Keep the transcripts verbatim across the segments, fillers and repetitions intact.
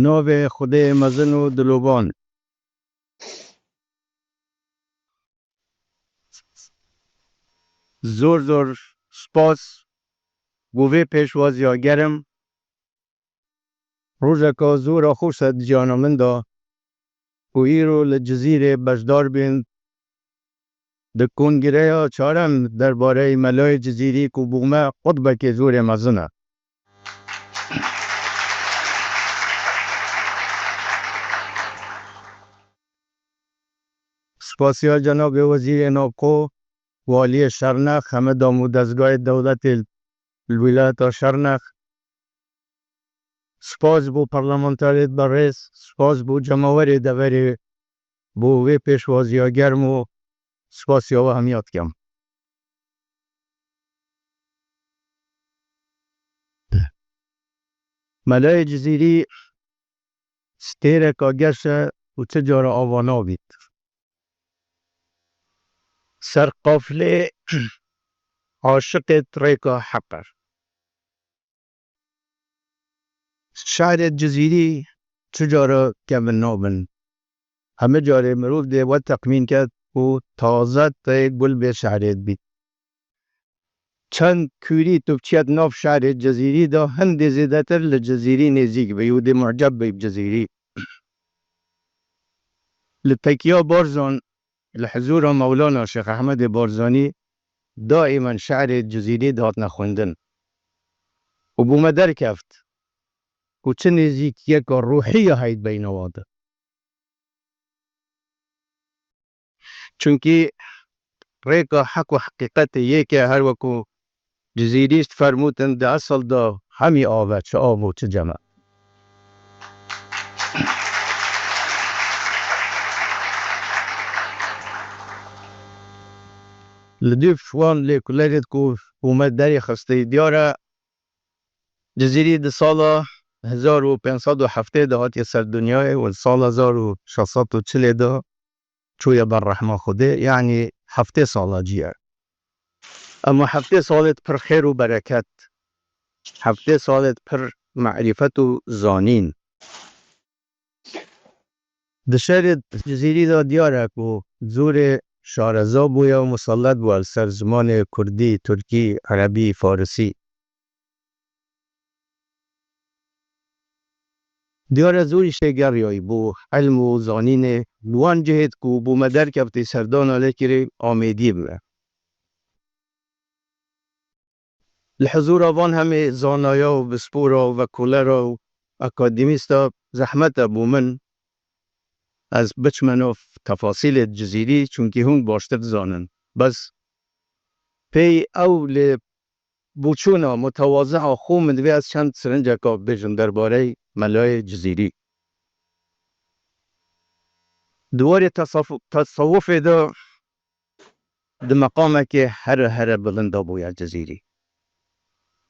Navê Xwedê mezin û dilovan. Zor zor spas bo vê pêşwaziya germ. Rojeka zor a xweş e di jiyana min de ku îro li Cizîrê beşdar bîn di kongreya çarem derbareyî Melayê Cizîrî ku bo me qutbekê zor ê mezin e. Spasiya cenabê Wezîrê Navxwe, Waliyê Şernex, heme dam û dezgahê dewletê li wîlayeta Şernex. Spas bo parlamenterêt berêz, spas bo cemawerê deverê bo vê pêşwaziya germ û spasiya we hemiya dikim. Melayê Cizîrî stêreka geş e û ti cara ava nabît. Ser qaflê aşiqêt rêka heq e. Şe'rêt Cizîrî tu cara kevin nabin. Heme carê mirov dê we texmîn ket ku taze tê gul bê şe'rêt bî. Çend kûrî tu biçiyet nav şe'rê Cizîrî de hindê zêdetir li Cizîrî nêzîk bî û dê mu'ceb bî bi Cizîrî. Li tekiya Barzan, li hizûra Mewlana Şêx Ehmedê Barzanî daîmen şe'rê Cizîrî dihatine xwendin û bo me derkeft ku çi nêzîkiyeka ruhî ya heyî di beyna wan de. Çunkî rêka heq û heqîqetê yek e, her weku Cizîrî jî difermûtin, di esil de hemî av e, çi av û çi cem e. Li dûv wan lêkolênêt ku bo me derê xistî diyar e, Cizîrî di sala hezar û pênc sed û heftê de hatiye ser dinyayê û di sala hezar û şeş sed û çilê de çûye ber rehma Xwedê, yanî heftê sala cî ye. Ema heftê salêt pir xêr û bereket, heftê salêt pir merîfet û zanîn. Di şerê Cizîrî de diyar e ku zorê şareza bûye û musellet bûye li ser zimanê kurdî, tirkî, erebî, farisî. Diyar e zor îşê geriyayî bo ilm û zanînê li wan cihêt ku bo me derkeftî serdana lê kirî amêdî bibe. Li hizûra van hemî zanaya û pispora û vekolera û akademîsta zehmet e bo min ez biçime nav tefasîlê Cizîrî, çunkî hûn baştir dizanin. Bes pey ew lê boçûna mutewazia xwe min divê ez çend sirinceka bibêjim derbareyê Melayê Cizîrî. Di warê tesafu-, tesawufê de di meqamekê here here bilind de bûye Cizîrî.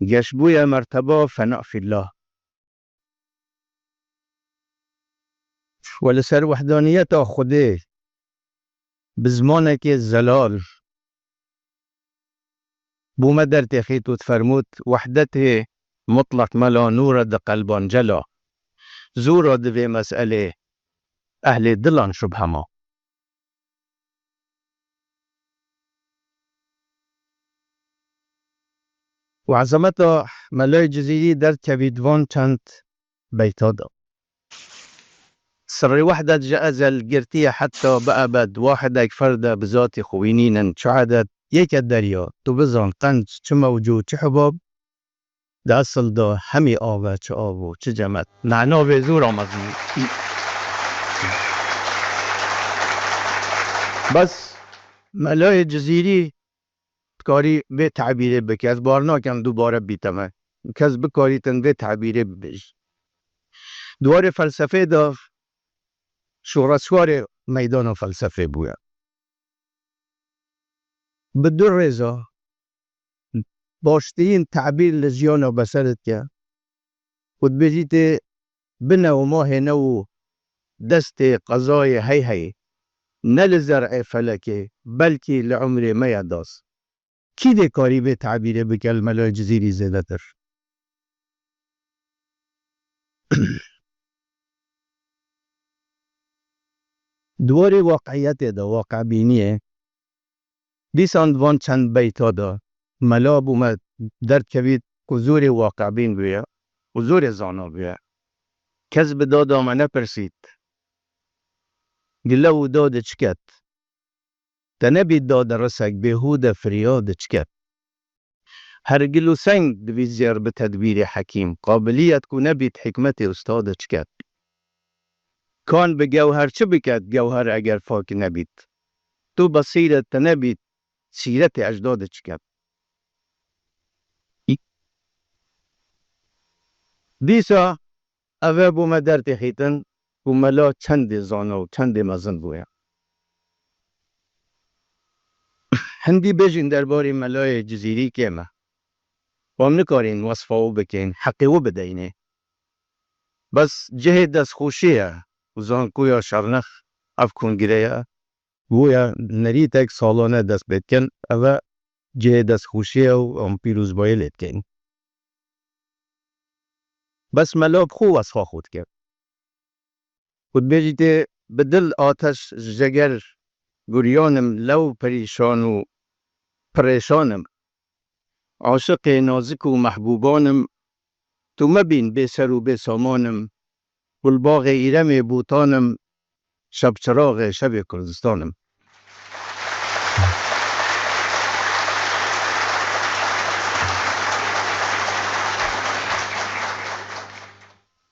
Geş bûye merteba fena fillah. We li ser wehdaniyeta Xwedê bi zimanekê zelal bo me dertêxît û difermût, wehdetê mutleq mela nûr e di qelban cela. Zûra di vê meselê ehlê dilan şubhe ma. Û ezameta Melayê Cizîrî derdkevî di van çend beyta de. Sirrê wehdet ji ezel girtiye heta bi ebed, wahidek ferde bi zatî xwe wî nînin, çi edet, yek e derya, tu bizan qenc, çi mewc û çi hubab, di esil de hemî av e, çi av û çi cem e. Mena vê zûra mezin. Bes Melayê Cizîrî dikarî vê tebîrê bike. Ez bar nakem dubare bîte me. Kes bikarîtin vê tebîrê bibêjî. Di warê felsefê de şoreşwarê meydana felsefê bûye. Bi du rêza baştirîn tebîr li jiyana beser dike. Ku dibêjî tê bine û mahê ne û destê qezayê hey hey, ne li zer'ê felekê, belkî li umrê me ye das. Kî dê karî vê tebîrê bike li Melayê Cizîrî zêdetir? Di warê waqiiyetê de, waqiibîniyê, dîsan di van çend beyta de mela bo me derdkevît ku zorê waqiibîn bûye û zorê zana bûye. Kes bi dada me nepirsît, gile û dade çi ket? Te nebît dade risek bêhûde firyade çi ket? Her gil û seng divît jêr bi tedbîrê hekîm, qabiliyet ku nebît hikmetê ustade çi ket? Kan bi gewher çi biket, gewher eger pak nebît? Tu besîret te nebît, sîretê ecdade çi ket? Dîsa ev e bo me dertêxîtin ku mela çendê zana û çendê mezin bûye. Hindî bêjîn derbarê melayê Cizîrî kêm e. Wan nikarîn wesfa wî bikên, heqê wî bideynê. Bes cihê destxweşî ye û zankoya Şernex ev kongreya wû ye, nerîtek salane dest pê dikin, ev e cihê destxweşî ye û em pîrozbayî lê dikeyn. Bes mela bi xwe wesfa xwe dike. Ku dibêjî tê bi dil ateş jeger guriyan im, lew perîşan û pirêşan im. Aşiqê nazik û mehbûban im, tu mebîn bê ser û bê saman im. Gulbaxê Îremê Botan im, şevçiraxê şevê Kurdistan im.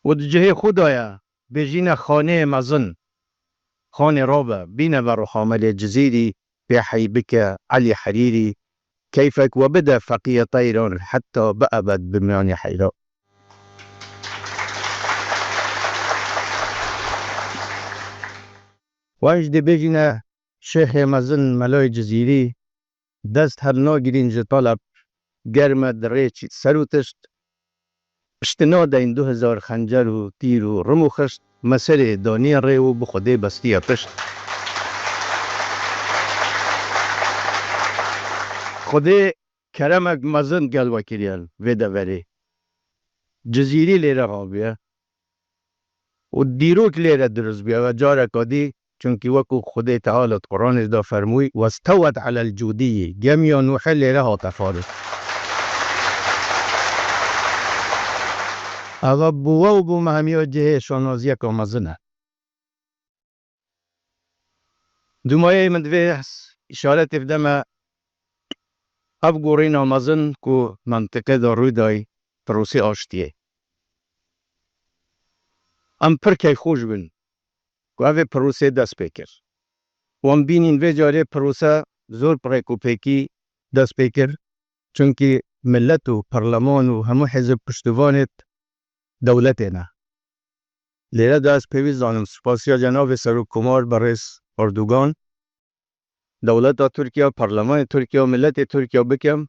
Û di cihê xwe de ye, bêjîne xaneyê mezin, xanê rabe, bîne ve Ruhamelê Cizîrî, pê hey bike Elî Herîrî, keyfek we bide feqiyê teyran, heta bi ebed bi miyanê heyran. Wan jî dê bêjîne şêxê mezin Melayê Cizîrî, dest hernagirîn ji taleb, germe di rê çît ser û tişt, piştî nadeyn du hezar xencer û tîr û rim û xişt, me serê daniye rê û bi Xwedê bestiye pişt. Xwedê keremek mezin gel we kiriye vê deverê. Cizîrî lêre haviye. û dîrok lêre dirust bûye ve careka dî, çunkî wekû Xwedê Teala di Quranê de fermûyî, "Westewet elel cûdiyî", gemiya Nûhê lêre hate farik. Eva bo we û bo me hemiya cihê şanaziyeka mezin e. Dûmayê min divê îşaretê bide me ev gorîna mezin ku mentiqê de rû dayî, pirosê aştiyê. Em pir keyfxweş bûn ku evê pirosê dest pê kir. Wan bînîn vê carê pirose zor bi rêkopêkî dest pê kir, çunkî milet û perleman û hemû hizb piştivanê dewletê ne. Lêre de ez pêwîst zanim spasiya Cenabê Serokkomar Berêz Erdogan, dewleta Tirkiye, Parlemanê Tirkiye û miletê Tirkiye bikim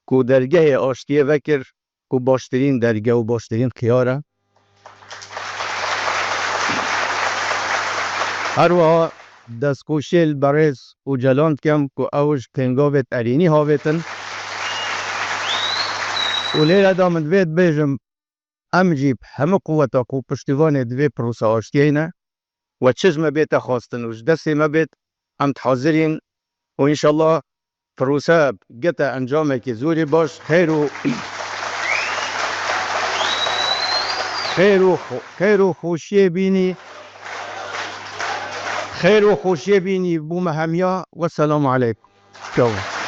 ku dergehê aştiyê vekir ku baştirîn derge û baştirîn xiyar e. Her wiha destxweşiyê li Berêz Ocalan dikim ku ew ji pêngavê erênî havêtin. Û lêre de min divê dibêjim, em jî bi hemû quweta ku piştivanê di vê pirose aştiyê ne, we çi ji me bête xwestin û ji destê me bêt, em di hazirîn û înşallah pirose gete encamekî zorî baş, xêr û, xêr û xo-, xêr û xweşiyê bînî, xêr û xweşiyê bînî bo me hemiya. Wesselamu aleykum. Çawa.